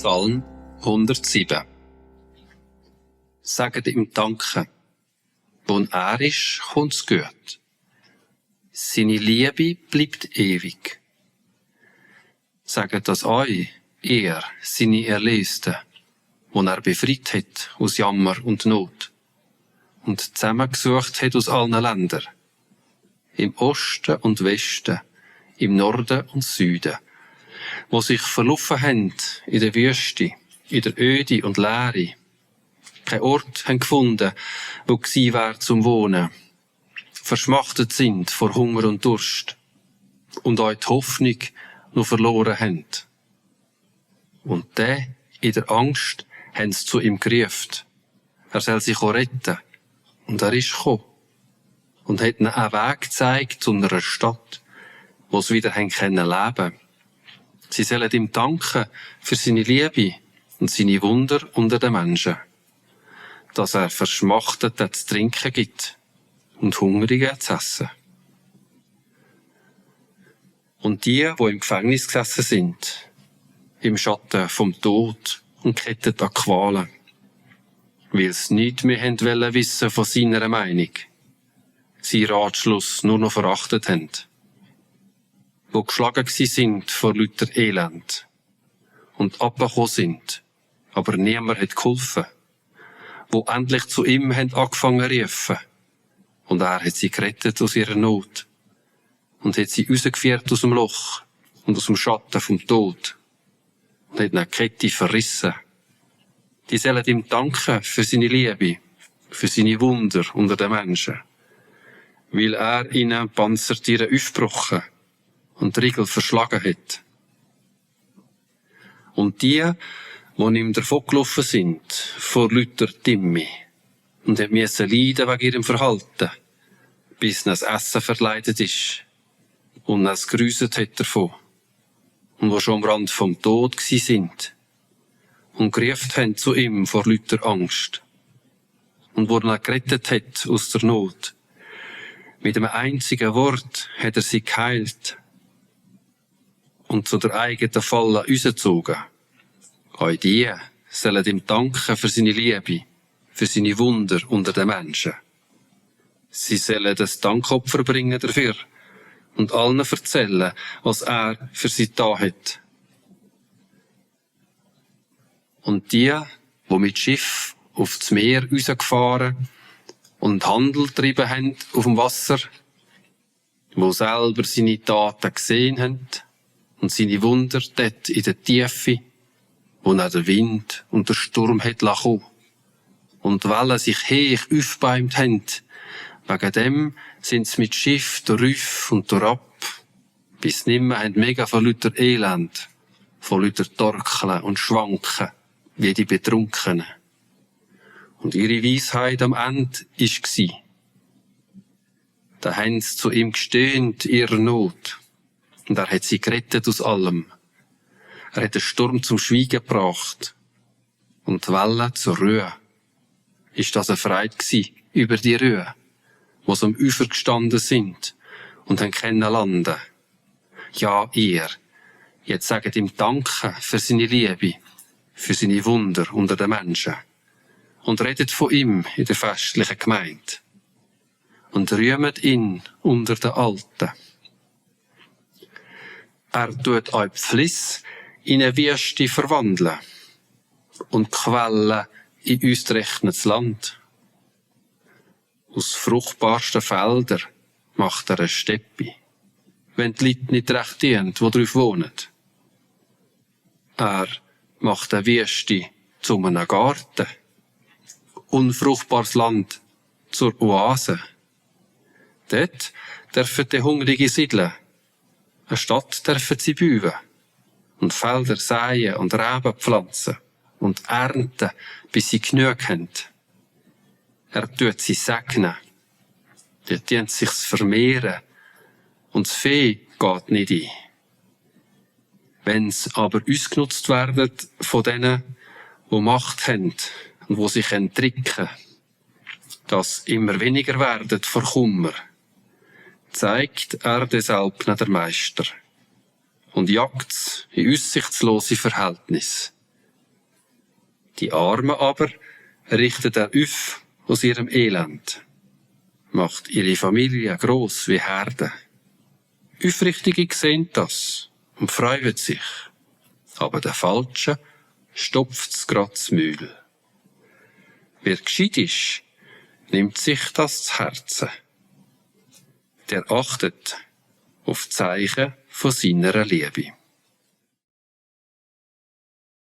Psalm 107. Sagt ihm Danke. Wo er ist, kommt's gut. Seine Liebe bleibt ewig. Sagt das euch, er, seine Erlösten, wo er befreit hat aus Jammer und Not und zusammengesucht hat aus allen Ländern, im Osten und Westen, im Norden und Süden, wo sich verlaufen haben in der Wüste, in der Öde und Leere, kein Ort haben gefunden, wo gsi wär zum Wohnen, verschmachtet sind vor Hunger und Durst und euch die Hoffnung noch verloren haben. Und der, in der Angst, haben sie zu ihm gerufen. Er soll sich auch retten. Und er ist gekommen. Und hat ihnen einen Weg gezeigt zu einer Stadt, wo sie wieder leben können. Sie sollen ihm danken für seine Liebe und seine Wunder unter den Menschen. Dass er Verschmachteten zu trinken gibt und Hungrigen zu essen. Und die, die im Gefängnis gesessen sind, im Schatten vom Tod und gekettet an Qualen, weil sie nichts mehr wollen wissen von seiner Meinung, seinen Ratschluss nur noch verachtet haben, wo geschlagen sind vor lauter Elend und abgekommen sind, aber niemand hat geholfen, wo endlich zu ihm haben angefangen zu rufen, und er hat sie gerettet aus ihrer Not und hat sie rausgeführt aus dem Loch und aus dem Schatten vom Tod und hat eine Kette verrissen. Die sollen ihm danken für seine Liebe, für seine Wunder unter den Menschen, weil er ihnen Panzertiere aufgebrochen und die Riegel verschlagen hat. Und die ihm davongelaufen sind, vor lauter Timme, und müssen leiden wegen ihrem Verhalten, bis ihnen das Essen verleidet ist und es geruset hat davon, und wo schon am Rand vom Tod gsi sind und gerufen haben zu ihm vor lauter Angst, und wo er gerettet hat aus der Not. Mit einem einzigen Wort hat er sie geheilt und zu der eigenen Falle rausgezogen. Auch die sollen ihm danken für seine Liebe, für seine Wunder unter den Menschen. Sie sollen das Dankopfer bringen dafür und allen erzählen, was er für sie da hat. Und die mit Schiff aufs Meer rausgefahren und Handel getrieben haben auf dem Wasser, wo selber seine Taten gesehen haben und seine Wunder dort in der Tiefe, wo er der Wind und der Sturm hat kommen und die Wellen sich hoch aufgebäumt haben. Wegen dem sind sie mit Schiff darauf und ab, bis nimmer haben mega von lauter Elend, von lauter Torkeln und Schwanken, wie die Betrunkenen. Und ihre Weisheit am Ende war, da haben sie zu ihm gestöhnt, ihrer Not, und er hat sie gerettet aus allem. Er hat den Sturm zum Schweigen gebracht und die Wellen zur Ruhe. Ist das eine Freude gewesen über die Ruhe, wo sie am Ufer gestanden sind und haben können landen? Ja, ihr. Jetzt sagt ihm Danke für seine Liebe, für seine Wunder unter den Menschen. Und redet von ihm in der festlichen Gemeinde. Und rühmet ihn unter den Alten. Er tut euch Flüsse in eine Wüste verwandeln und Quellen in ausgerechnetes Land. Aus fruchtbarsten Feldern macht er eine Steppe, wenn die Leute nicht recht dienen, die drauf wohnen. Er macht eine Wüste zu einem Garten, unfruchtbares Land zur Oase. Dort dürfen die Hungrigen siedeln, eine Stadt dürfen sie bauen und Felder säen und Reben pflanzen und ernten, bis sie genug haben. Er tut sie segnen. Die dient sich's vermehren und das Vieh geht nicht ein. Wenn sie aber ausgenutzt werden von denen, die Macht haben und die sich tricken, dass immer weniger werden vor Kummer, zeigt er deshalb der Meister und jagt's in aussichtslose Verhältnis Die Armen aber richtet er auf aus ihrem Elend, macht ihre Familie gross wie Herde. Aufrichtige sehen das und freuen sich, aber der Falsche stopft's grad das Mühl. Wer gescheit ist, nimmt sich das zu Herzen. Der achtet auf Zeichen von seiner Liebe.